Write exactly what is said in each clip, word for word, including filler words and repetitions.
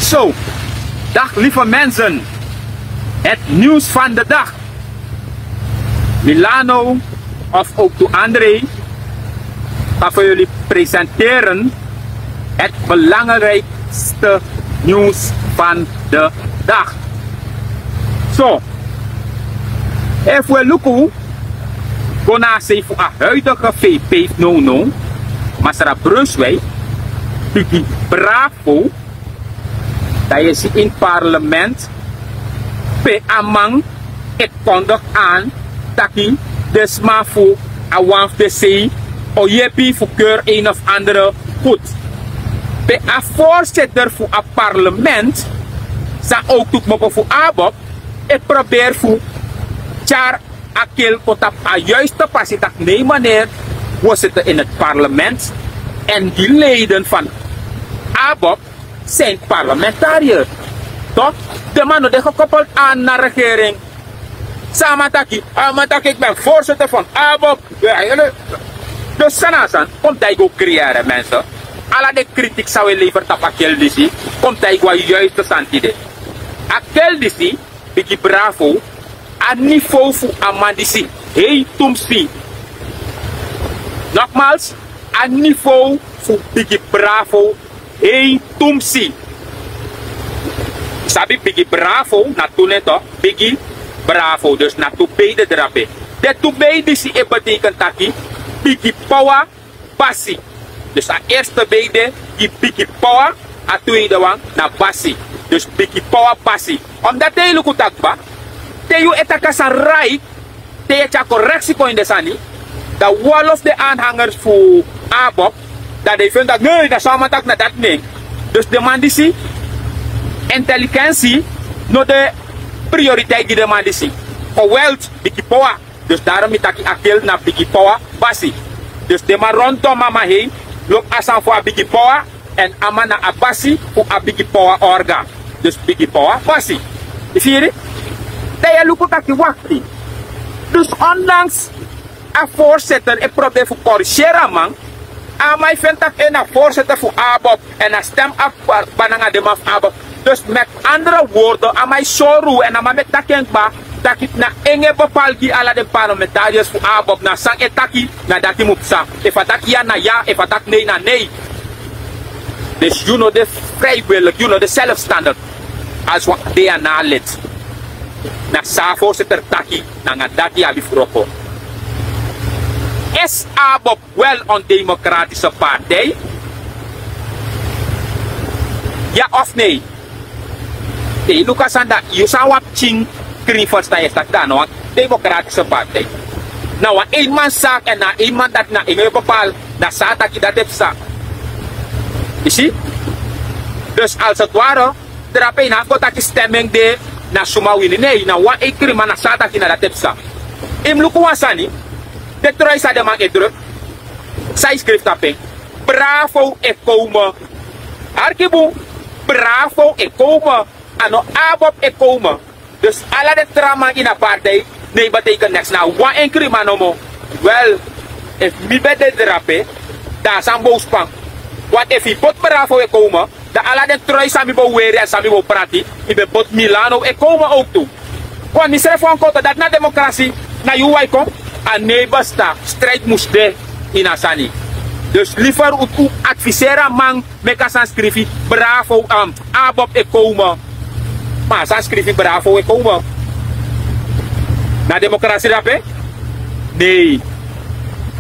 Zo, dag lieve mensen. Het nieuws van de dag. Milano of ook to André ga voor jullie presenteren het belangrijkste nieuws van de dag. Zo, even we luku. Kon a sei fu a huidige V P no no. Masra Brunswijk, Bigi Bravo, dan yu e si in parlement pe a man e kondig aan taki den sma fu a wan fu den sei o yepi fu keur een of andere goed. Pe a voorzitter fu a parlement san ook tu kmopo fu ABOP e probeer fu tyari a kel kon tapu a juiste pasi taki nee meneer, we zitten in het parlement en die leden van ABOP zijn parlementariër. Toch? Den man no de gekoppeld aan na regering. San a man taki, a man taki ik ben voorzitter van ABOP. Dus san na san kon dai go creëren mensen. Ala den kritiek san we lever tapu a kel disi kon dai go a juiste sani tide. A kel disi, Bigi Bravo, a niveau fu a man disi hei tumsi. Nogmaals, a niveau fu Bigi Bravo hei tumsi. Sabi Bigi Bravo na tu nen toch, Bigi Bravo, dus na tu beide drape. Den tu beide disi e betekent taki Bigi Power basi. Dus a eerste beide gi Bigi Power, a tweede wan na basi. Dus Bigi Power basi. Omdat te yu luku taki kba, te yu e taki a sani right, te yu e tyari correctie kon ini den sani, dan wan lo fu den aanhangers fu ABOP, dan den e feni taki nee, na so a man taki na dati nen. Dus den man disi, intelligentie no de prioriteit gi den man disi. Geweld, Bigi Power. Dus daarom mi taki a kel na Bigi Power basi. Dus den man rondom a man hei lobi a sani fu a Bigi Power, en a man na a basi fu a Bigi Power orga. Dus Bigi Power basi. Yu firi? Dan yu e luku taki wakti. Dus ondanks a voorzitter e probeer fu corrigeren a man, a man e feni taki en na voorzitter fu ABOP. En a stem a kba nanga den man fu ABOP. Dus met andere woorden, a man e sori unu en a man ben taki en kba, taki na en e bepaal gi ala den parlementariërs fu ABOP, na san e taki, na dati mu psa. Efu a taki ya na ya, efu a taki nee na nee. Dus yu no de vrijwillig, yu no de zelfstandig. Als wan DNA-lid. Na san a voorzitter taki, nanga dati yu abi fu wroko. Is ABOP wel een democratische partij? Ja of nee? Te yu luku a sani dan yu san wan pikin krin ferstan yu e taki dan na wan democratische partij. Na wan eenmanszaak en na eenman dati na en e bepaal, na san a taki dati e psa. Yu si? Dus als het ware drape yu no abi go taki stemming de na suma wini, nee, na wan enkri man na san a taki na dati e psa. Yu mus luku wan sani. Den trui san den man e druk, san yu skrifi tapu en. Bravo e komen. Arki bun. Bravo e komen. A no ABOP e komen. Dus ala den tra man ini a partij no e betekent niks, na wan enkri man nomo. Wel, efu mi ben de drape, dan a sani bo span. Want efu yu poti Bravo e komen, dan ala den trui san mi bo weri en san mi bo prati, yu ben poti Milano e komen ook tu. Want misrefi wan koto dati na democratie, na yu wan e kon, a no e basta, strijd mus de ini a sani. Dus liever un, un adviseri a man, meki a sani skrifi Bravo, um, ABOP e komen. Ma a sani skrifi Bravo e komen. Na democratie drape? Nee.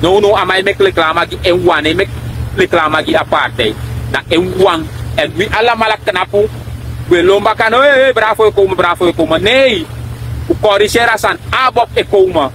Nownow a man e meki reclame gi en wan, no e meki reclame gi a partij. Na en wan. En wi alamala knapu, wi e lon baka no, hey, hey, Bravo e komen, Bravo e komen. Nee. Un corrigeri a sani, ABOP e komen.